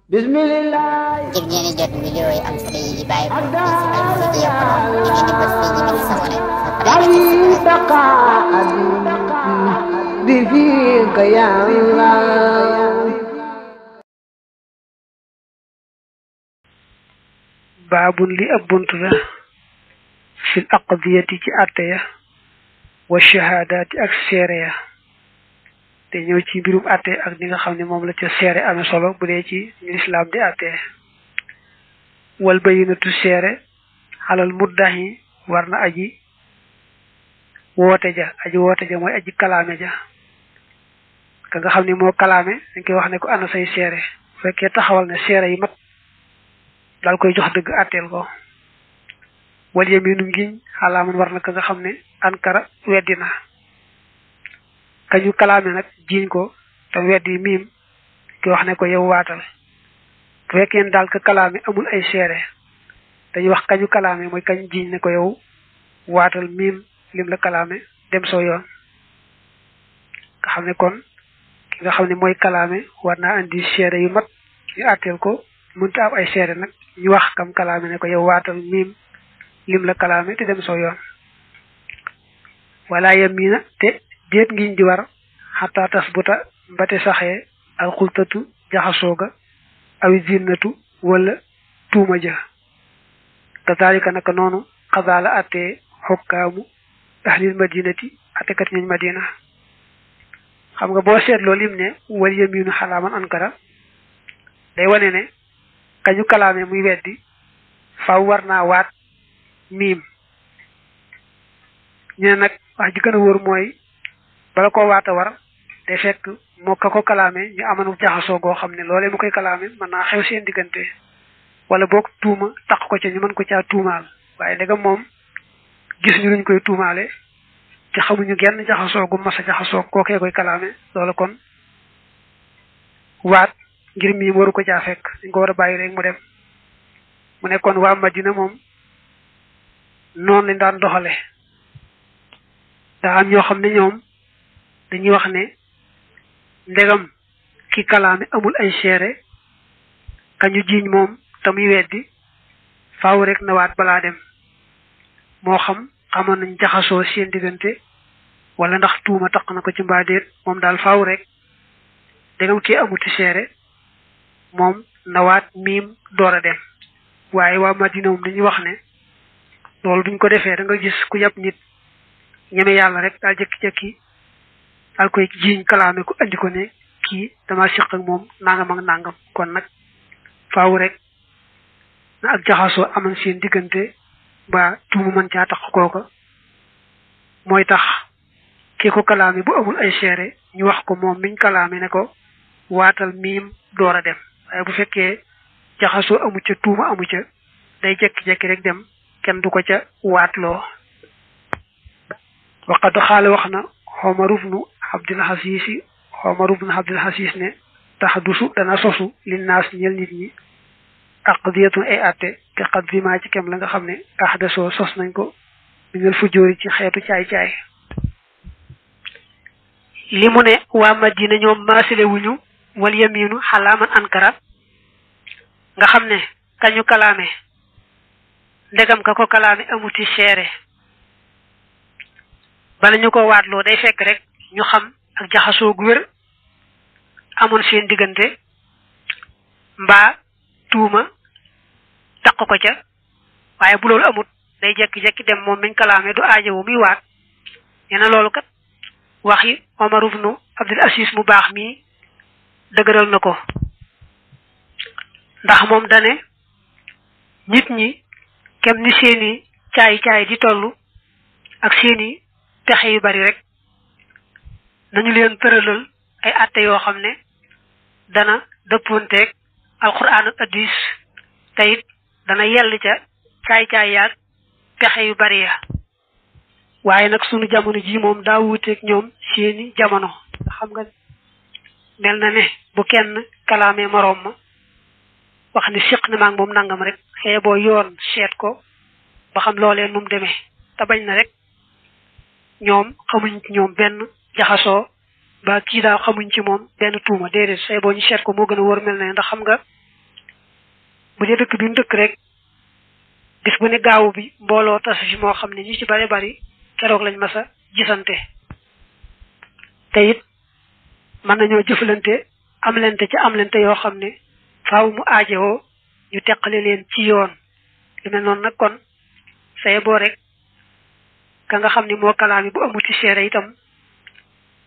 Bismillah. ngir ngeen di jot vidéo yi am solo yi bàyyi ko ci Al-Mouridiyyah Pro da ngeen di bës fii ñu bind s'abonné بفيك يا الله. baabun li ab bunt la fil aqdiyati ci àtte ya wa shahaadaati ak seere ya te ñëw ci mbirum àtte ak li nga xam ne moom la ca seere amee solo bu dee ci lislaam di àtte wal bayinatu seere xalal muddahi war na aji woote ja mooy aji kalaame ja ka nga xam ne moo kalaame dañ koy wax ne ko ana say seere bu fekkee taxawal ne seere yi mat daal koy jox dëgg àtteel ko wal yaminu ngiñ xalaaman war na ka nga xam ne ankara weddi na kañu kalaame nag jiiñ ko tam weddi miim ki wax ne ko yow waatal bu fekkee ne daal ka kalaame amul ay seere dañuy wax kañu kalaame mooy kañ jiiñ ne ko yow waatal miim lim la kalaame dem soo yoon nga xam ne kon ki nga xam ne mooy kalaame war naa andi seere yu mat ñu àtteel ko mënta am ay seere nag ñu wax kam kalaame ne ko yow waatal miim lim la kalaame te dem soo yoon wala yamina te déet ngiñ di war xataa tas buta mbate saxee alxultatu jaxasooga awi zinnatu wala tuuma ja te daalika naka noonu xasaala attee xokkaamu ahlil madinati attekat ñuñ madina xam nga boo seetloo lim ne wal yaminu xalaaman ankara day wane ne kañu kalaame muy weddi faaw war naa waat miim ñu ne nag wax ji gën a wóor mooy bala koo waata war day fekk moo ka ko kalaame ñu amanu jaxasoo goo xam ne loolee mu koy kalaame mën naa xew seen diggante wala boog tuuma taq ko ca ñu mën ko caa tuumaal waaye ndegam moom gis ñu luñ koy tuumaale te xamuñu genn jaxasoo gu mas a jaxasoo kookee koy kalaame loola kon waat ngir miim waru ko caa fekk dañ ko war a bàyyi rek mu dem mu ne kon waa Madina moom noonu lañ daan doxale daa am ñoo xam ne ñoom dañuy wax ne ndegam ki kalaame amul ay seere kañu jiiñ moom te muy weddi faaw rek na waat balaa dem moo xam xamoon nañ jaxasoo seen diggante wala ndax tuuma taq na ko ci mbaa déet moom daal faaw rek ndegam kii amuti seere moom na waat miim door a dem waaye waa Madina moom dañuy wax ne loolu duñ ko defee da nga gis ku yàpp nit ñeme yàlla rek daal jëkki-jëkki daal koy jiiñ kalaame ko andi ko ne kii dama siq ak moom nangam ak nangam kon nag faaw rek na ak jaxasoo aman seen diggante ba tuumu mën caa tax kooka mooy tax kii ko kalaame bu amul ay seere ñu wax ko moom miñ kalaame ne ko waatal miim door a dem waaye bu fekkee jaxasoo amu ca tuuma amu ca day jekki-jekki rek dem kenn du ko ca waatloo waqad xaala wax na Omar ibnu Abdul Aziz ne taxdusu dana sosu li naas ñel nit ñi aqdiyatun ay atte te xat vima ci kem la nga xam ne ahdasoo sos nañ ko minal fujóori ci xeetu caay-caay li mu ne waa Madina ñoom maasile wuñu wal yaminu xalaaman ankara nga xam ne kañu kalaame ndegam ka ko kalaame amuti seere bala ñu ko waatloo day fekk rek ñu xam ak jaxasoo gu wér amoon seen diggante mbaa tuuma taq ko ca waaye bu loolu amut day jekki-jekki dem moom miñ kalaame du aajowo muy waat ñene loolu kat waxi Omar ibnu Abdul Aziz mu baax mii dëgëral na ko ndax moom dane nit ñi kem ni seeni caay-caay di tollu ak seeni pexe yu bari rek nañu leen tëralal ay àtte yoo xam ne dana dëppoonteeg alquran ak hadis te it dana yell ca caay-caay yaag pexe yu bari ya waaye nag sunu jamono ji moom daa wuuteeg ñoom seeni jamono xam nga mel na ne bu kenn kalaamee moroom ma wax ni siq na maag moom nangam rek xëye boo yoon seet ko ba xam loolee nu mu demee te bañ na rek ñoom xamuñ ci ñoom benn jaxasoo ba kii daal xamuñ ci moom benn tuuma déedéet xëye boo ñu seet ko moo gën a wóor mel na ndax xam nga bu dee dëkk bi mu dëkk rek bis bu ne gaawu bi mbooloo tasu ci moo xam ne ñi ci bari keroog lañ masa gisante te it mën nañoo jëfalante amlante ci amlante yoo xam ne faaw mu aajowoo ñu teqale leen ci yoon lu mel noonu nag kon saye boo rek ka nga xam ne moo kalaami bu amuti seere itam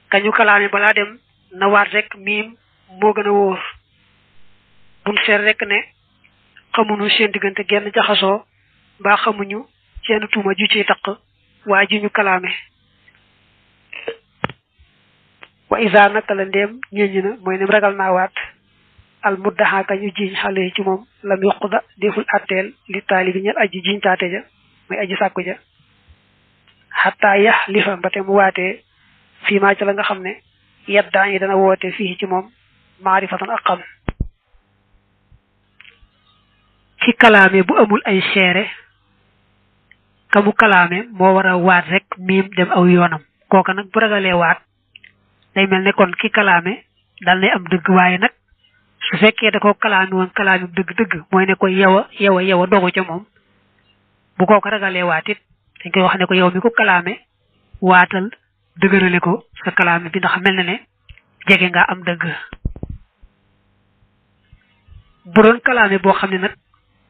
kañu kalaami balaa dem na waat rek miim moo gën a wóor buñ seer rek ne xamuñu seen diggante genn jaxasoo mbaa xamuñu seen tuuma ju ciy taq waa ji ñu kalaame wa isa naka la ndéem ñeññi na mooy nem ragal naa waat al muddaha ka ñu jiiñ xale ci moom lam yuquda deful atteel li taalibi ñel aji jiiñ taate ja mooy aji sàkku ja xataa yax lifa mbate mu waatee fii maa ci la nga xam ne yeddaa yi dana woote fii ci moom maarifatan ak xam ci kalaame bu amul ay seere ka mu kalaame moo war a waat rek miim dem aw yoonam kooka nag bu ragalee waat day mel ne kon ki kalaame dal nay am dëgg waaye nag su fekkee da ko kalaame woon kalaame dëgg mooy ne ko yow a dogu ca moom bu kooka ragalee waat it dañ koy wax ne ko yow mi ko kalaame waatal dëgërale ko sa kalaame bi ndax mel na ne jege nga am dëgg bu doon kalaame boo xam ne nag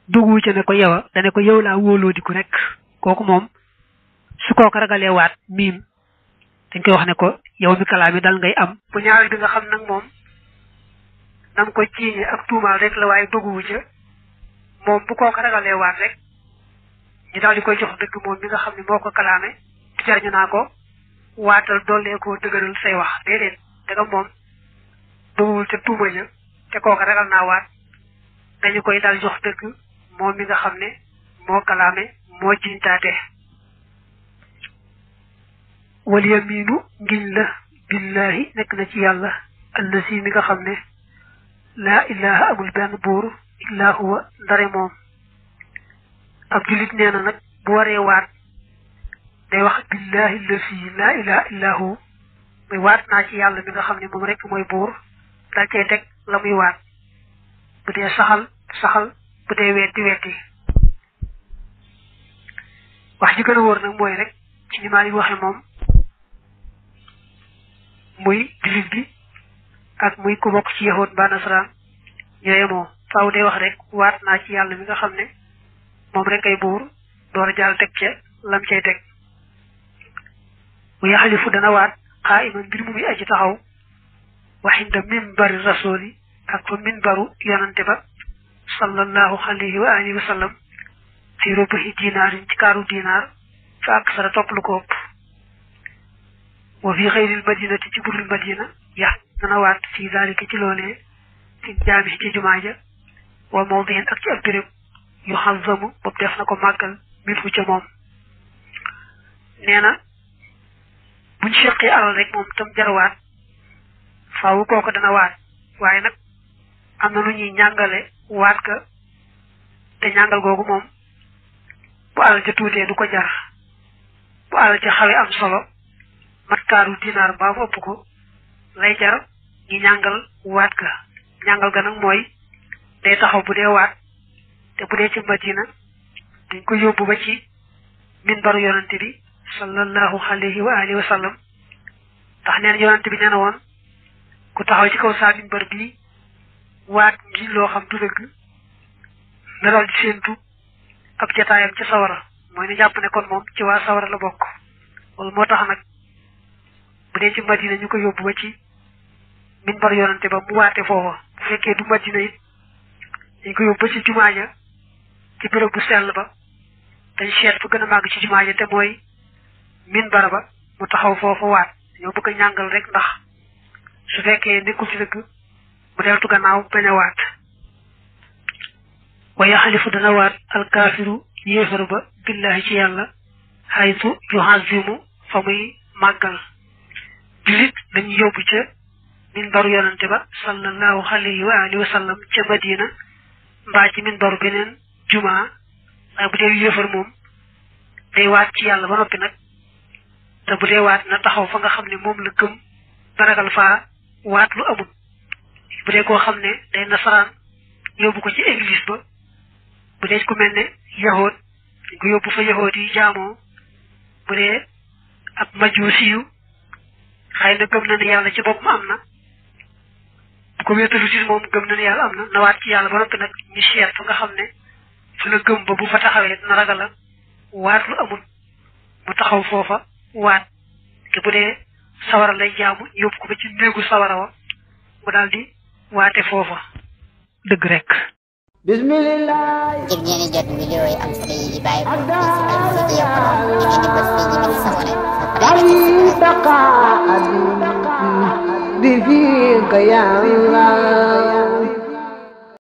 duggu ca ne ko dane ko yow laa wóoloo di ko rek kooku moom su kooka ragalee waat miim dañ koy wax ne ko yow mi kalaame dal ngay am bu ñaari bi nga xam nag moom nam ko jiiñe ak tuumaal rek la waaye duggu ca moom bu kooka ragalee waat rek ñu daal di koy jox dëgg moom mi nga xam ne moo ko kalaame di jariñu naa ko waatal dollee koo dëgëral say wax déedéet daga moom dugguwul ca tuuma ja te kooka ragal naa waat dañu koy dal jox dëgg moom mi nga xam ne moo kalaame moo jiñtaate wal yaminu ngiñ la billahi nekk na ci yàlla allasi mi nga xam ne laa ilaha amul benn buur illaa huwa ndare moom ab julit nee na nag bu waree waat day wax billahi allasi laa ilaha illaa hu muy waat naa ci yàlla mi nga xam ne moom rek mooy buur dal cay teg la muy waat bu dee saxal bu dee weddi wax ji gën a wóor nag mooy rek ci ni maa ngi waxe moom muy julit bi ak muy ku bokk ci yahood ba nasaraan ñooye moo faaw day wax rek waat naa ci yàlla mi nga xam ne moom rek ay buur door a jàll teg ca lam cay teg mu yaxalifu dana waat xaa iman mbir mu muy aji taxaw waxinda minbari rasuli ak fa minbaru yonante ba sallallahu alayhi wa alihi wa sallam fi rubuhi dinaarin ci kaaru dinaar fa ak sara topp lu ko ëpp wa fi xayril madinati ci burul madina dana waat fi zalika ci loolee fi jaami ci jumaa ja wa mawdihin ak ci ab béréb yu xazamu bopp def na ko màggal min fu ca moom nee na buñ seqee alal rek moom tam jarawaat faawu kooko dana waat waaye nag am na lu ñuy ñàngale waat ka te ñàngal googu moom bu alal ja tuutee du ko jar bu alal ja xawee am solo mat kaaru dinaar mbaa mu ëpp ko lay jar ñi ñàngal waat ka ñàngal ga nag mooy day taxaw bu dee waat te bu dee ci Madina dañ ko yóbbu ba ci minbaru yonante bi sallallahu alayhi wa alihi wa sallam ndax neen yonante bi nee na woon ku taxaw ci kaw saa minbar bii waat ngi loo xam du dëgg na dal di séentu ab jataayam ci sawara mooy ne jàpp ne kon moom ci waa sawara la bokk wala moo tax nag bu dee ci Madina ñu ko yóbbu ba ci minbar yonante ba mu waate foofa bu fekkee du Madina it dañ ko yóbbu ba ci jumaa ja ci béréb bu sell ba dañ seet fu gën a màgg ci jumaa ja te mooy minbar ba mu taxaw foofa waat ñoo bëgg a ñàngal rek ndax su fekkee nekkul ci dëgg mu deltu gannaaw bañ a waat wa yaxalifu dana waat alkaafiru yéefar ba billahi ci yàlla xaytu yuhazimu fa muy màggal julit dañu yóbbu ca minbaru yonante ba sallallahu alayhi wa alihi wa sallam ca Madina mbaa ci minbaru beneen jumaa waaye bu dee yéefar moom day waat ci yàlla ba noppi nag te bu dee waat na taxaw fa nga xam ne moom la gëm ba ragal faa waat lu amul bu dee koo xam ne day nasaraan yóbbu ko ci église ba bu dee ku mel ne yahood ko yóbbu fa yahood yi jaamoo bu dee ab majuusi yu xëy na gëm na ne yàlla ci boppam am na bu ko wéetalu ci moom gëm na ne yàlla am na nawaat ci yàlla ba noppi nag ñu seet fa nga xam ne fa la gëm ba bu fa taxawee dina ragal a waat lu amul mu taxaw foofa waat te bu dee sawara lay jaamu yóbbu ko ba ci néegu sawara wa mu daal di waate foofa dëgg rek bismillah ngir ngeen di jot vidéo yi am solo yi bàyyi ko ci Al Vision Pro ngeen di bës fii ñu bind s'abonné bi fiika ya Allah